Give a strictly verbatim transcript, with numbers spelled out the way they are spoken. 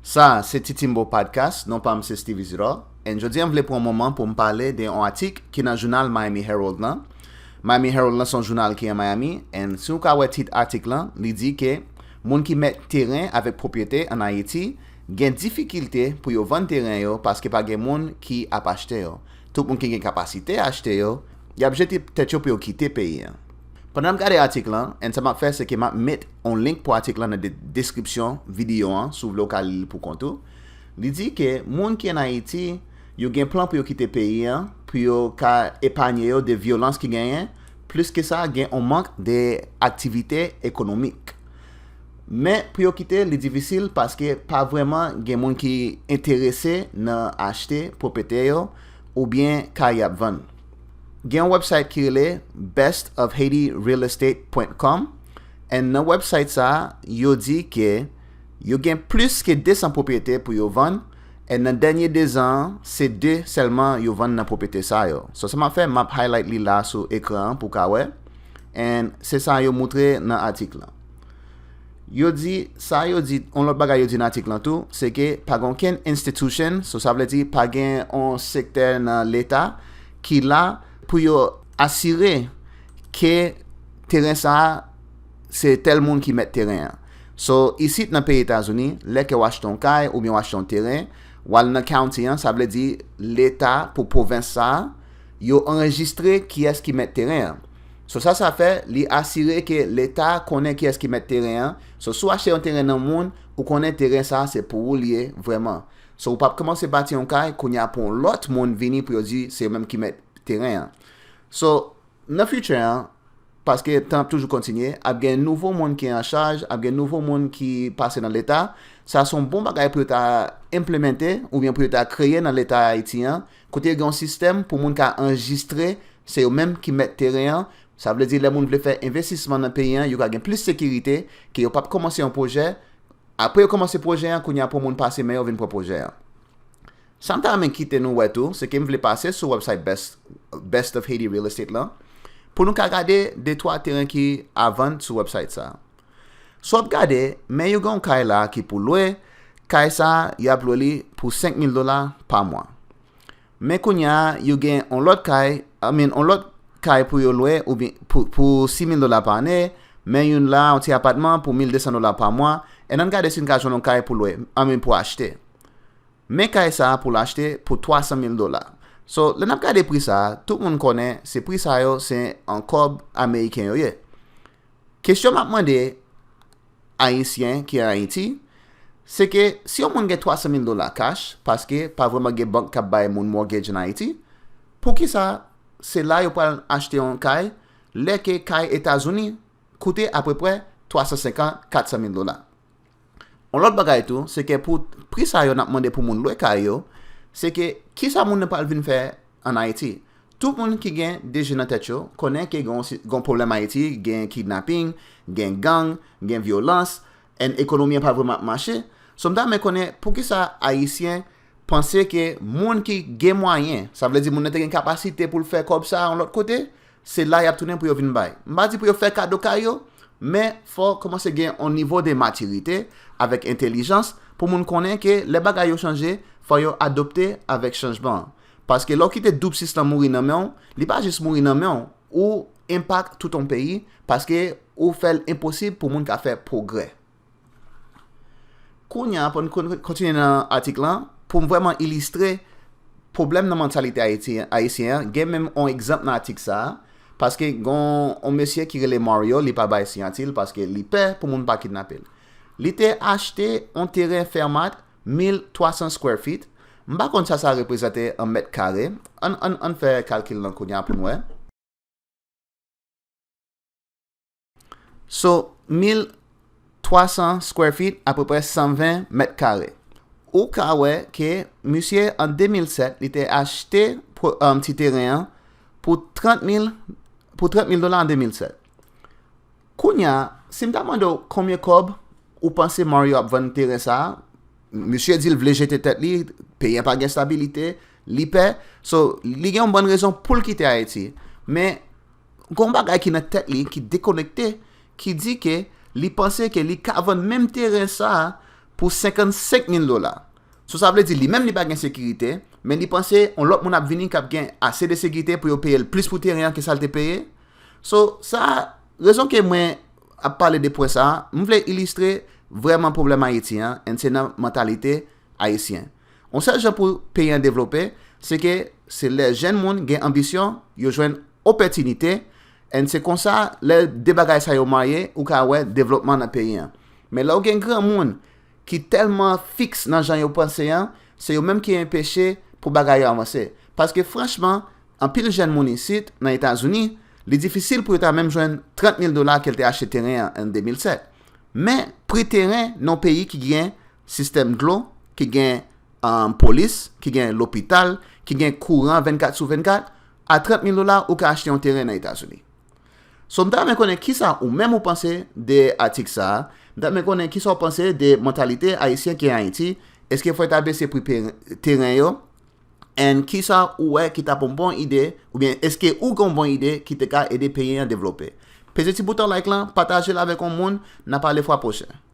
Sa se Titimbo Podcast, non pa m se Steve Isidore, and jodi a m vle pran yon moman pou m pale de yon atik ki nan jounal Miami Herald lan. Miami Herald lan se yon jounal ki an Miami, and si w ka wè tit atik lan, li di ke moun ki mèt teren avèk pwopyete an Ayiti gen difikilte pou yo vann teren yo paske pa gen moun ki ap achte yo. Tout moun ki gen kapasite achte yo, y ap jete tèt yo pou yo kite peyi an. Pandan m gade atik lan, and sa m ap fè se ke m ap met yon link pou atik lan nan de- deskripsyon videyo an, si w vle w ka li l pou kont ou. Li di ke moun ki an Ayiti, yo gen plan pou yo kite peyi an, pou yo ka epanye yo de vyolans ki genyen, plis ke sa, gen yon mank de aktivite ekonomik. Men pou yo kite, li difisil paske pa vrèman gen moun ki enterese nan achte pwopyete yo oubyen kay y ap vann. Gen yon website ki rele best of haiti real estate point com, and nan website sa a, yo di ke yo gen plis ke de san pwopyete pou yo vann, and nan dènye de zan an, se de sèlman yo vann nan pwopyete sa yo. So sa m ap fè, m ap highlight li la sou ekran an pou w ka wè, and se sa yo moutre nan atik lan. Yo di, sa yo di, yon lòt bagay yo di nan atik lan tou, se ke pa gen okenn institution, so sa vle di pa gen yon sektè nan leta ki la pou yo asire ke teren sa a, se tèl moun ki mèt teren an. So, isit nan peyi Etazini, lè ke w achte yon kay oubyen w achte yon teren, w al nan county an, sa vle di leta pou pwovens sa a, yo anrejistre kiyès ki mèt teren an. So sa sa fè, li asire ke leta konnen kiyès ki mèt teren an. So si w achte yon teren nan moun, ou konnen teren sa se pou ou li ye vrèman. So ou p ap kòmanse bati yon kay, kounye a pou yon lòt moun vini pou yo di se yo menm ki mèt teren an. So nan future an, paske tan ap toujou kontinye, ap gen nouvo moun ki an chaj, ap gen nouvo moun ki pase nan leta. Sa se yon bon bagay pou yo ta enplemente oubyen pou yo ta kreye nan leta Ayiti an, kote yo gen yon sistèm pou moun ka anrejistre se yo menm ki mèt teren an. Sa vle di lè moun vle fè envestisman nan peyi an, yo ka gen plis sekirite ke yo p ap kòmanse yon pwojè. Apre yo kòmanse pwojè an, kounye a pou moun pase men yo vin pran pwojè an. Sa m ta renmen kite nou wè tou, se ke m vle pase sou website Best, Best of Haiti Real Estate lan, pou nou ka gade de twa teren ki a vann sou website sa. So w ap gade, men yo gen yon kay la ki pou lwe, kay sa, y ap lwe li pou senk mil dola pa mwa. Men kounye a, yo gen yon lòt kay, I mean, yon lòt kay pou yo lwe oubyen pou, pou sis mil dola pa ane, men youn la, yon ti apatman pou mil de san dola pa mwa, e n ann gade si n ka jwenn yon kay pou lwe, I mean, pou achte. Men kay sa a pou l achte pou twa san mil dola. So, lè n ap gade pri sa a, tout moun konnen se pri sa yo, se an kòb ameriken yo ye. Kesyon m ap mande Ayisyen ki an Ayiti, se ke si yon moun gen twa san mil dola cash, paske pa vrèman gen bank k ap bay moun mortgage an Ayiti, poukisa se la yo pral achte yon kay, lè ke kay Etazini koute apeprè twa san senkant, kat san mil dola? Yon lòt bagay tou, se ke pou pri sa yo n ap mande pou moun lwe kay yo, se ke kisa moun nan pral vin fè an Ayiti? Tout moun ki gen de je nan tèt yo konnen ke gen yon si- gen yon pwoblèm Ayiti, gen kidnaping, gen gang, gen vyolans, and ekonomi an pa vrèman ap mache. So m ta renmen konnen poukisa Ayisyen panse ke moun ki gen mwayen, sa vle di moun nan te gen kapasite pou l fè kòb sa a yon lòt kote, se la y ap tounen pou yo vin bay. M pa di pou yo fè kado kay yo, men fò kòmanse gen yon nivo de matirite avèk entèlijans pou moun konnen ke lè bagay yo chanje, fò yo adopte avèk chanjman an. Paske lè w kite doub sis lan mouri nan men w, li pa jis mouri nan men w, ou enpak tout yon peyi, paske ou fè l enposib pou moun ka fè pwogrè. Kounye a, pou n kon- kontinye nan atik lan, pou m vrèman ilistre pwoblèm nan mantalite ayiti- ayisyen an, gen menm yon egzanp nan atik sa a, paske gen yon mesye ki rele Mario, li pa bay siyati l paske li pè pou moun pa kidnape l. Li te achte yon teren Fermat, mil twa san square feet. M pa konn sa sa reprezante an mèt kare. Ann, ann, ann fè kalkil lan kounye a pou n wè. So, mil twa san square feet, apeprè san ven mèt kare. Ou ka wè ke misye an de mil sèt, li te achte pwo- um, ti teren an pou trant mil, pou trant mil dola an de mil sèt. Kounye a, si m ta mande w konbyen kòb ou panse Mario ap vann teren sa a, misye di l vle jete tèt li, peyi a pa gen stabilite, li pè. So, li gen yon bòn rezon pou l kite Ayiti. Men, gen yon bagay ki nan tèt li ki dekonekte, ki di ke li panse ke li ka vann menm teren sa a pou senkannsenk mil dola. So, sa vle di li menm li pa gen sekirite, men li panse yon lòt moun ap vini k ap gen ase de sekirite pou yo peye l plis pou teren an ke sa l te peye. So, sa, rezon ke mwen ap pale de pwen sa, m vle ilistre vrèman pwoblèm Ayiti an, and se nan mantalite ayisyen. Yon sèl jan pou peyi an devlope, se ke se lè jèn moun gen anbisyon, yo jwenn opòtinite, and se konsa, lè de bagay sa yo marye, ou ka wè devlopman nan peyi an. Men lè w gen granmoun ki tèlman fiks nan jan yo panse an, se yo menm ki enpeche pou bagay yo avanse. Paske franchman, anpil jèn moun isit, nan Etazini, li difisil pou yo ta menm jwenn trant mil dola ke l te achte teren an an de mil sèt. Men, pri teren nan yon peyi ki gen sistèm dlo, ki gen um, polis, ki gen lopital, ki gen kouran vennkat sou vennkat, a trant mil dola, ou ka achte yon teren nan Etazini. So, m ta renmen konnen kisa ou menm ou panse de atik sa a. M ta renmen konnen kisa w panse de mantalite ayisyen ki an Ayiti. Èske fò yo ta bese pri pe- teren yo? And kisa ou wè ki ta pou bon ide, oubyen èske ou gen yon bon ide ki te ka ede peyi an devlope? Peze ti bouton like lan, pataje l avèk yon moun, n a pale fwa pwochen.